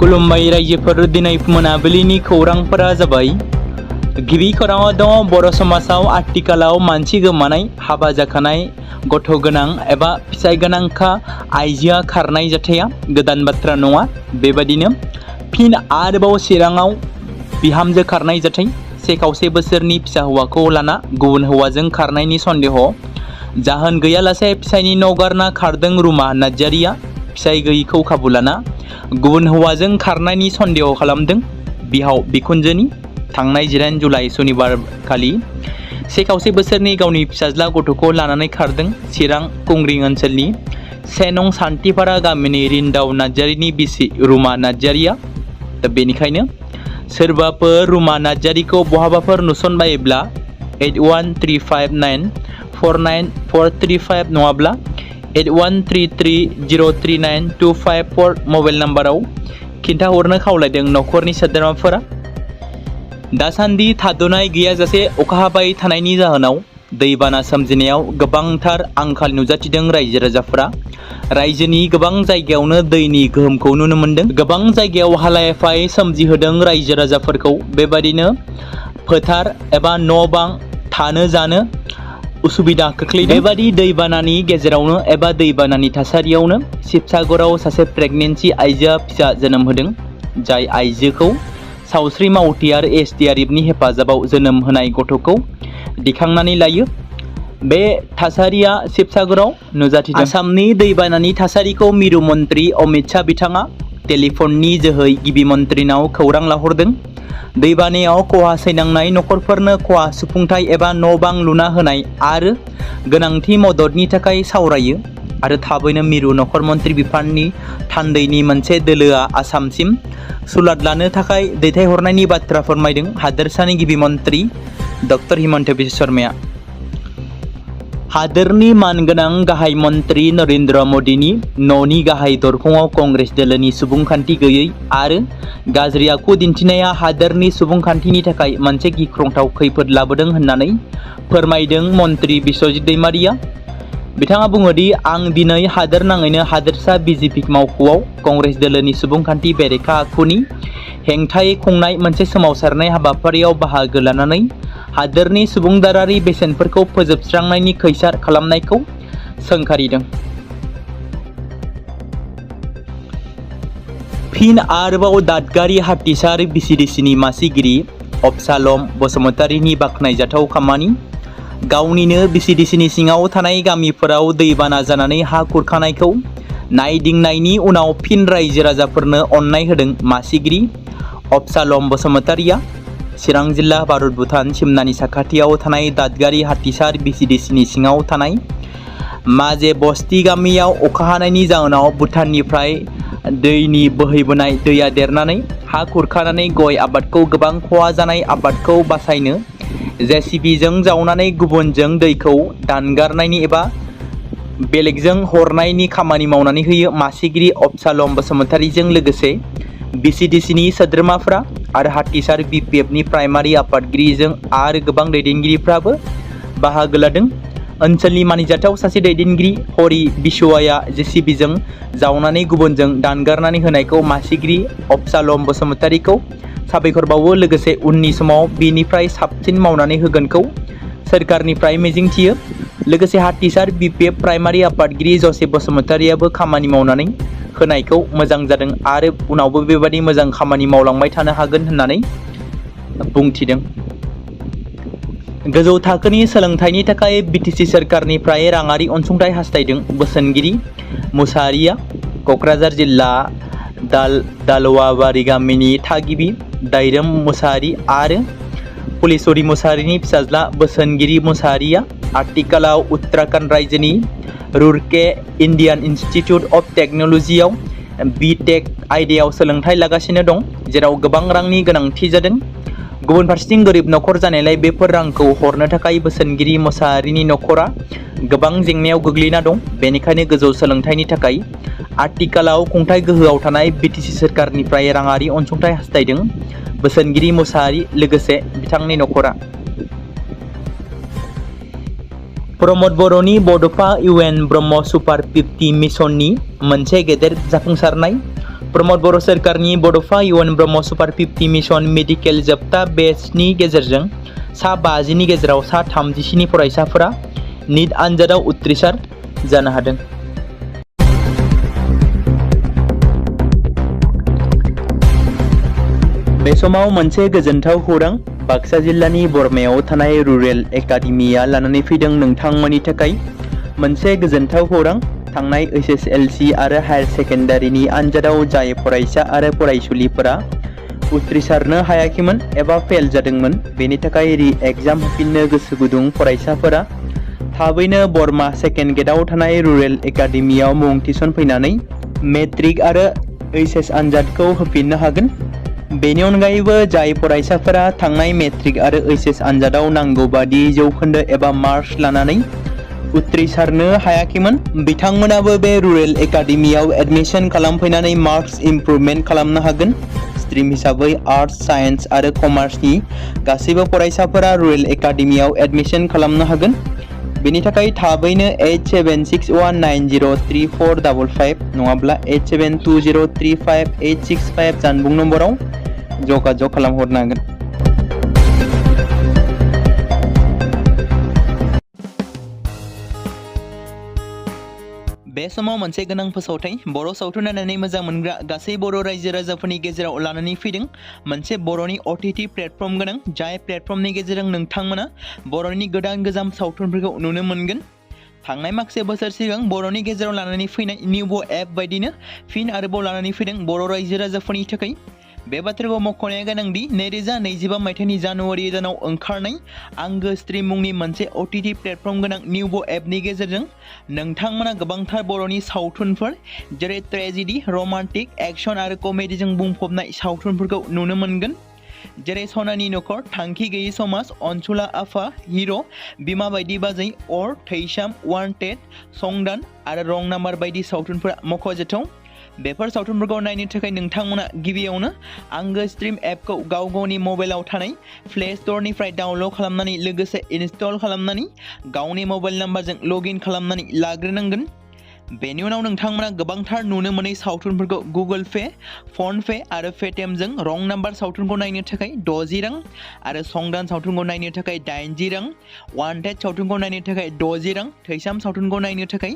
खुलुमबाय रायजोफोर, दिनै मोनाबिलिनि खौरांफोरा जाबाय। गिबि खौराङाव दङ बर' समाजाव आथिखालाव मानसि गोमानाय, हाबा जाखानाय, गथ' गोनां एबा फिसाय गोनांखा आइजोआ खारनाय जाथाया गोदान बाथ्रा नङा। बेबादिनो फिन आरोबाव चिराङाव बिहामजो खारनाय जाथाय। 1.5 बोसोरनि फिसा हौवाखौ लाना गुबुन हौवाजों खारनायनि सन्देह। जाहोन गैयालासे फिसायनि न' गारना खारदों रुमा नार्जारिया। फिसाय गैयैखौ खाबु लाना गुबुन हौवाजों खारनायनि सन्देह खालामदों बिहाव बिखुनजोनि। थांनाय 9 जुलाइ सनिबार खालि 1.5 बोसोरनि गावनि फिसाज्ला गथ'खौ लानानै खारदों चिरां कुंग्रिं ओनसोलनि 1 नं सान्थिपारा गामिनि रिन्दाव नार्जारिनि बिसि रुमा नार्जारिया। दा बेनिखायनो सोरबाफोर रुमा नार्जारिखौ बहाबाफोर नुसनबायोब्ला 8135949435 नङाब्ला 8133039254 मबाइल नाम्बाराव खिन्थाहरनो खावलायदों नखरनि सोद्रोमाफोरा। दासान्दि थाद'नाय गैयाजासे अखा हाबाय थानायनि जाहोनाव दैबाना सोमजिनायाव गोबांथार आंखाल नुजाथिदों रायजो राजाफोरा। रायजोनि गोबां जायगायावनो दैनि गोहोमखौ नुनो मोन्दों। गोबां जायगायाव हालाय-हाफाय सोमजिहोदों रायजो राजाफोरखौ। बेबादिनो फोथार एबा न' बां थानो जानो उसुबिदा खोख्लैदों। बेबादि दैबानानि गेजेरावनो एबा दैबानानि थासारियावनो शिबसागराव सासे प्रेगनेन्सि आइजोआ फिसा जोनोम होदों। जाय आइजोखौ सावस्रि मावथि आरो SDRFनि हेफाजाबाव जोनोम होनाय गथ'खौ दिखांनानै लायो। बे थासारिया शिबसागराव नुजाथिदों। आसामनि दैबानानि थासारिखौ मिरु मन्त्रि अमित शाह बिथाङा टेलिफननि जोहै गिबि मन्त्रिनाव खौरां लाहरदों। दैबानायाव खहा सैनांनाय नखरफोरनो खहा सुफुंथाय एबा न' बां लुना होनाय आरो गोनांथि मददनि थाखाय सावरायो आरो थाबैनो मिरु नखर मन्त्रि बिफाननि थान्दैनि मोनसे दोलोआ आसामसिम सुलाद लानो थाखाय दैथायहरनायनि बाथ्रा फोरमायदों हादोरसानि गिबि मन्त्रि डक्टर हिमन्त बिश्व शर्माया। हादोरनि मानगोनां गाहाय मन्त्रि नरेन्द्र मदिनि न'नि गाहाय दरखंआव कंग्रेस दोलोनि सुबुंखान्थि गैयै आरो गाज्रि आखु दिन्थिनाया हादोरनि सुबुंखान्थिनि थाखाय मोनसे गिख्रंथाव खैफोद लाबोदों होननानै फोरमायदों मन्त्रि बिश्वजित दैमारिया। बिथाङा बुङोदि आं दिनै हादोर नाङैनो हादोरसा BJP मावख'आव कंग्रेस दोलोनि सुबुंखान्थि बेरेखा आखुनि हेंथायै खुंनाय मोनसे सोमावसारनाय हाबाफारियाव बाहागो लानानै हादोरनि सुबुंदारारि बेसेनफोरखौ फोजोबस्रांनायनि खैसार खालामनायखौ सोंखारिदों। फिन आरोबाव दादगारि हाथिसार BCDCनि मासिगिरि अबशालम बसुमतारीनि बाख्नायजाथाव खामानि। गावनिनो BCDCनि सिङाव थानाय गामिफोराव दैबाना जानानै हा खुरखानायखौ नायदिंनायनि उनाव फिन रायजो राजाफोरनो अननाय होदों मासिगिरि अबशालम बसुमतारीया। चिरां जिल्ला भारत भुटान सिमनानि साखाथियाव थानाय दादगारि हाथिसार BCDCनि सिङाव थानाय माजे बस्ती गामियाव अखा हानायनि जाहोनाव भुटाननिफ्राय दैनि बोहैबोनाय दैया देरनानै हा खुरखानानै गय आबादखौ गोबां खहा जानाय आबादखौ बासायनो JCBजों जावनानै गुबुनजों दैखौ दानगारनायनि एबा बेलेगजों हरनायनि खामानि मावनानै होयो मासिगिरि अबशालम बसुमतारीजों लोगोसे BCDCनि सोद्रोमाफ्रा आरो हाथिसार BPFनि प्राइमारि आफादगिरिजों आरो गोबां दैदेनगिरिफ्राबो बाहागो लादों। ओनसोलनि मानिजाथाव सासे दैदेनगिरि हरि बिश्वाया JCBजों जावनानै गुबुनजों दानगारनानै होनायखौ मासिगिरि अबशालम बसुमतारीखौ साबायखर बावो। लोगोसे उननि समाव बेनिफ्राय साबसिन मावनानै होगोनखौ सोरखारनिफ्राय मिजिंथियो। लोगोसे हाथिसार BPF प्राइमारि आफादगिरि जसेफ बसुमतारीयाबो खामानि मावनानै होनायखौ मोजां जादों आरो उनावबो बेबादि मोजां खामानि मावलांबाय थानो हागोन होननानै बुंथिदों। गोजौ थाखोनि सोलोंथाइनि थाखाय BTC सोरखारनिफ्राय राङारि अनसुंथाइ हास्थायदों बोसोनगिरि मुसाहारिया। क'क्राझार जिल्ला दालवाबारि गामिनि थागिबि दाइरोम मुसाहारि आरो फुलेश्वरी मुसाहारिनि फिसाज्ला बोसोनगिरि मुसाहारिया आथिखालाव उत्तराखंड रायजोनि रुरके इन्डियान इन्स्टिट्युट अफ टेक्न'लजियाव BTech आयदायाव सोलोंथाइ लागासिनो दं, जेराव गोबां रांनि गोनांथि जादों। गुबुन फारसेथिं गोरिब नखर जानायलाय बेफोर रांखौ हरनो थाखाय बोसोनगिरि मुसाहारिनि नखरा गोबां जेंनायाव गोग्लैना दं। बेनिखायनो गोजौ सोलोंथाइनि थाखाय आथिखालाव खुंथाय गोहोआव थानाय BTC सोरखारनिफ्राय राङारि अनसुंथाइ हास्थायदों बोसोनगिरि मुसाहारि लोगोसे बिथांनि नखरा। प्रमद बर'नि बड'फा UN ब्रह्म सुपार 50 मिशननि मोनसे गेदेर जाफुंसारनाय। प्रमद बर' सोरखारनि बड'फा इउएन ब्रह्म सुपार 50 मिशन मेडिकेल जोबथा बेचनि गेजेरजों सा 50नि गेजेराव सा 37नि फरायसाफोरा नीट आनजादाव उथ्रिसार जानो हादों। बे समाव मोनसे गोजोनथाव खौरां बाक्सा जिल्लानि बरमायाव थानाय रुरेल एकाडेमिया लानानै फैदों नोंथांमोननि थाखाय मोनसे गोजोनथाव खौरां। थांनाय एसएसएलसी आरो हायर सेकेन्डारिनि आनजादाव जाय फरायसा आरो फरायसुलिफोरा उथ्रिसारनो हायाखैमोन एबा फेल जादोंमोन, बेनि थाखाय रि एग्जाम होफिननो गोसो गुदुं फरायसाफोरा थाबैनो बरमा सेकेन्ड गेटआव थानाय रुरेल एकाडेमियाव मुं थिसनफैनानै मेट्रिक आरो एचएस आनजादखौ होफिननो हागोन। बेनि अनगायैबो जाय फरायसाफोरा थांनाय मेट्रिक आरो एचएस आनजादाव नांगौ बादि जौखोन्दो एबा मार्क्स लानानै उथ्रिसारनो हायाखैमोन, बिथांमोनाबो बे रुरेल एकाडेमियाव एडमिशन खालामफैनानै मार्क्स इमप्रुभमेन्ट खालामनो हागोन। स्ट्रीम हिसाबै आर्ट्स, साइन्स आरो कमार्सनि गासैबो फरायसाफोरा रुरेल एकाडेमियाव एडमिशन खालामनो हागोन। बेनि थाखाय थाबैनो 8761903455 नङाब्ला 8720358665 जानबुं नम्बराव जगाजग खालामहरनो हागोन। बे समाव मोनसे गोनां फोसावथाय बर' सावथुन नायनानै मोजां मोनग्रा गासै बर' रायजो राजाफोरनि गेजेराव लानानै फैदों मोनसे बर'नि OTT प्लेटफर्म गोनां, जाय प्लेटफर्मनि गेजेरजों नोंथांमोना बर'नि गोदान गोजाम सावथुनफोरखौ नुनो मोनगोन। थांनाय माखासे बोसोर सिगां बर'नि गेजेराव लानानै फैनाय निउबो एप बायदिनो फिन आरोबाव लानानै फैदों बर' रायजो राजाफोरनि थाखाय। बे बाथ्राखौ मख'नाया गोनांदि 2025 मायथाइनि जानुवारि दानाव ओंखारनाय आंगो स्ट्रीम मुंनि मोनसे OTT प्लेटफर्म गोनां निउबो एपनि गेजेरजों नोंथांमोना गोबांथार बर'नि सावथुनफोर जेरै ट्रेजेडी, रमान्टिक, एक्शन आरो कमेडीजों बुंफबनाय सावथुनफोरखौ नुनो मोनगोन। जेरै सनानि नखर, थांखि गैयै समाज, अनसुला आफा, हिर', बिमा बायदि बाजै, अर, थैसाम, वान्टेड, संदान आरो रं नाम्बार बायदि सावथुनफोरा मख'जाथाव। बेफोर सावथुनफोरखौ नायनो थाखाय नोंथांमोना गिबियावनो आंगो स्ट्रीम एपखौ गाव गावनि मबाइलाव थानाय प्ले स्ट'रनिफ्राय डाउनल'ड खालामनानै लोगोसे इनस्टल खालामनानै गावनि मबाइल नाम्बारजों लगइन खालामनानै लाग्रोनांगोन। बेनि उनाव नोंथांमोना गोबांथार नुनो मोनै सावथुनफोरखौ गुगोल पे, फन पे आरो पेटिएमजों रं नाम्बार सावथुनखौ नायनो थाखाय 60 रां आरो संदान सावथुनखौ नायनो थाखाय 80 रां, वान्टेड सावथुनखौ नायनो थाखाय 60 रां, थैसाम सावथुनखौ नायनो थाखाय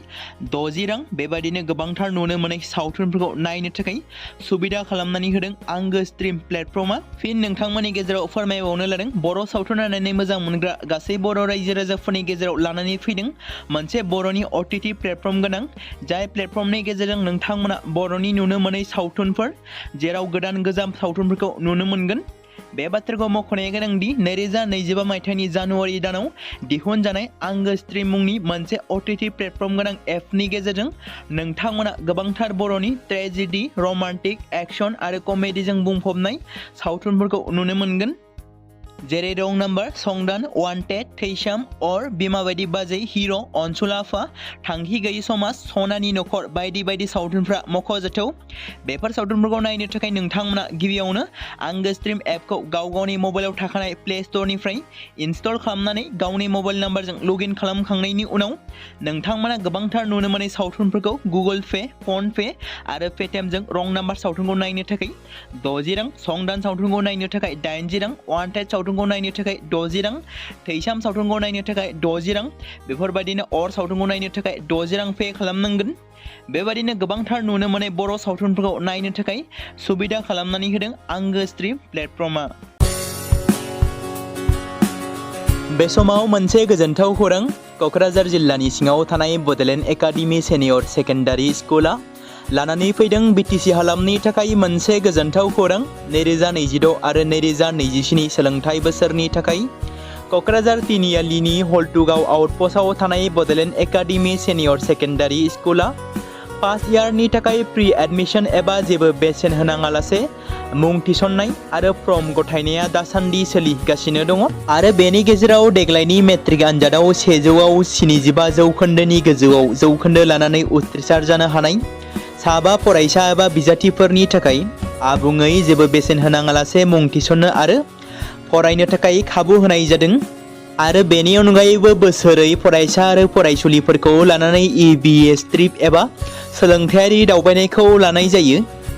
60 रां, बेबादिनो गोबांथार नुनो मोनै सावथुनफोरखौ नायनो थाखाय सुबिदा खालामनानै होदों आंगो स्ट्रीम प्लेटफर्मा। फिन नोंथांमोननि गेजेराव फोरमायबावनो लादों बर' सावथुन नायनानै मोजां मोनग्रा गासै बर' रायजो राजाफोरनि गेजेराव लानानै फैदों मोनसे बर'नि OTT प्लेटफर्म गोनां, जाय प्लेटफर्मनि गेजेरजों नोंथांमोना बर'नि नुनो मोनै सावथुनफोर जेराव गोदान गोजाम सावथुनफोरखौ नुनो मोनगोन। बे बाथ्राखौ मख'नाया गोनांदि 2025 मायथाइनि जानुवारि दानाव दिहुनजानाय आंगो स्ट्रीम मुंनि मोनसे OTT प्लेटफर्म गोनां एपनि गेजेरजों नोंथांमोना गोबांथार बर'नि ट्रेजेडी, रमान्टिक, एक्शन आरो कमेडीजों बुंफबनाय सावथुनफोरखौ नुनो मोनगोन। जेरै रं नाम्बार, संदान, वान्टेड, थैसाम, अर, बिमा बायदि बाजै, हिर', अनसुला आफा, थांखि गैयै समाज, सनानि नखर बायदि बायदि सावथुनफ्रा मख'जाथाव। बेफोर सावथुनफोरखौ नायनो थाखाय नोंथांमोना गिबियावनो आंगो स्ट्रीम एपखौ गाव गावनि मबाइलाव थाखानाय प्ले स्ट'रनिफ्राय इनस्टल खालामनानै गावनि मबाइल नाम्बारजों लगइन खालामखांनायनि उनाव नोंथांमोना गोबांथार नुनो मोनै सावथुनफोरखौ गुगोल पे, फन पे आरो पेटिएमजों रं नाम्बार सावथुनखौ नायनो थाखाय 60 रां, संदान सावथुनखौ नायनो थाखाय 80 रां, वान्टेड सावथुनखौ नायनो थाखाय 60 रां, थैसाम सावथुनखौ नायनो थाखाय 60 रां, बेफोरबायदिनो अर सावथुनखौ नायनो थाखाय 60 रां पे खालामनांगोन। बेबायदिनो गोबांथार नुनो मोनै बर' सावथुनफोरखौ नायनो थाखाय सुबिदा खालामनानै होदों आंगो स्ट्रीम प्लेटफर्मा। बे समाव मोनसे गोजोनथाव खौरां क'क्राझार जिल्लानि सिङाव थानाय बड'लेण्ड एकाडेमि सिनियर सेकेन्डारि स्कुला लानानै फैदों BTC हालामनि थाखाय मोनसे गोजोनथाव खौरां। 2026 आरो 2027 सोलोंथाइ बोसोरनि थाखाय क'क्राझार तिनिआलिनि हल्टुगाव आउटपस्टआव थानाय बड'लेण्ड एकाडेमि सिनियर सेकेन्डारि स्कुला फार्स्ट इयारनि थाखाय प्रि एडमिशन एबा जेबो बेसेन होनाङालासे मुं थिसननाय आरो फर्म गथायनाया दासान्दि सोलिगासिनो दङ आरो बेनि गेजेराव देग्लायनि मेट्रिक आनजादाव 100आव 75 जौखोन्दोनि गोजौआव जौखोन्दो लानानै उथ्रिसार जानो हानाय साबा फरायसा एबा बिजाथिफोरनि थाखाय आबुङै जेबो बेसेन होनाङालासे मुं थिसननो आरो फरायनो थाखाय खाबु होनाय जादों आरो बेनि अनगायैबो बोसोरै फरायसा आरो फरायसुलिफोरखौ लानानै EBS ट्रिप एबा सोलोंथायारि दावबायनायखौ लानाय जायो।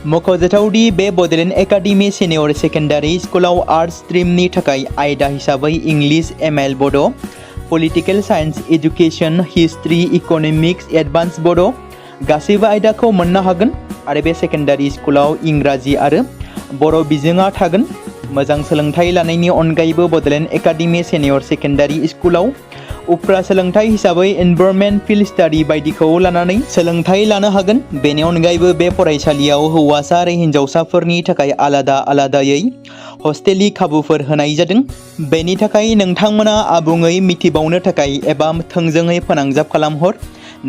मख'जाथावदि बे बड'लेण्ड एकाडेमि सिनियर सेकेन्डारि स्कुलाव आर्ट्स स्ट्रिमनि थाखाय आयदा हिसाबै इंलिश एमएल बड', political science, education, history, economics, advance बड' गासैबो आयदाखौ मोननो हागोन आरो बे सेकेन्डारि स्कुलाव इंराजि आरो बर' बिजोङा थागोन। मोजां सोलोंथाइ लानायनि अनगायैबो बड'लेण्ड एकाडेमि सिनियर सेकेन्डारि स्कुलाव उफ्रा सोलोंथाइ हिसाबै एनभायरनमेन्ट, फिल्ड स्टाडि बायदिखौ लानानै सोलोंथाइ लानो हागोन। बेनि अनगायैबो बे फरायसालियाव हौवासा आरो हिन्जावसाफोरनि थाखाय आलादा आलादायै हस्टेलनि खाबुफोर होनाय जादों। बेनि थाखाय नोंथांमोना आबुङै मिथिबावनो थाखाय एबा थोंजोङै फोनांजाब खालामहर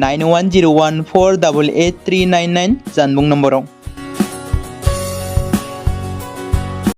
9101488399 जानबुं नम्बराव।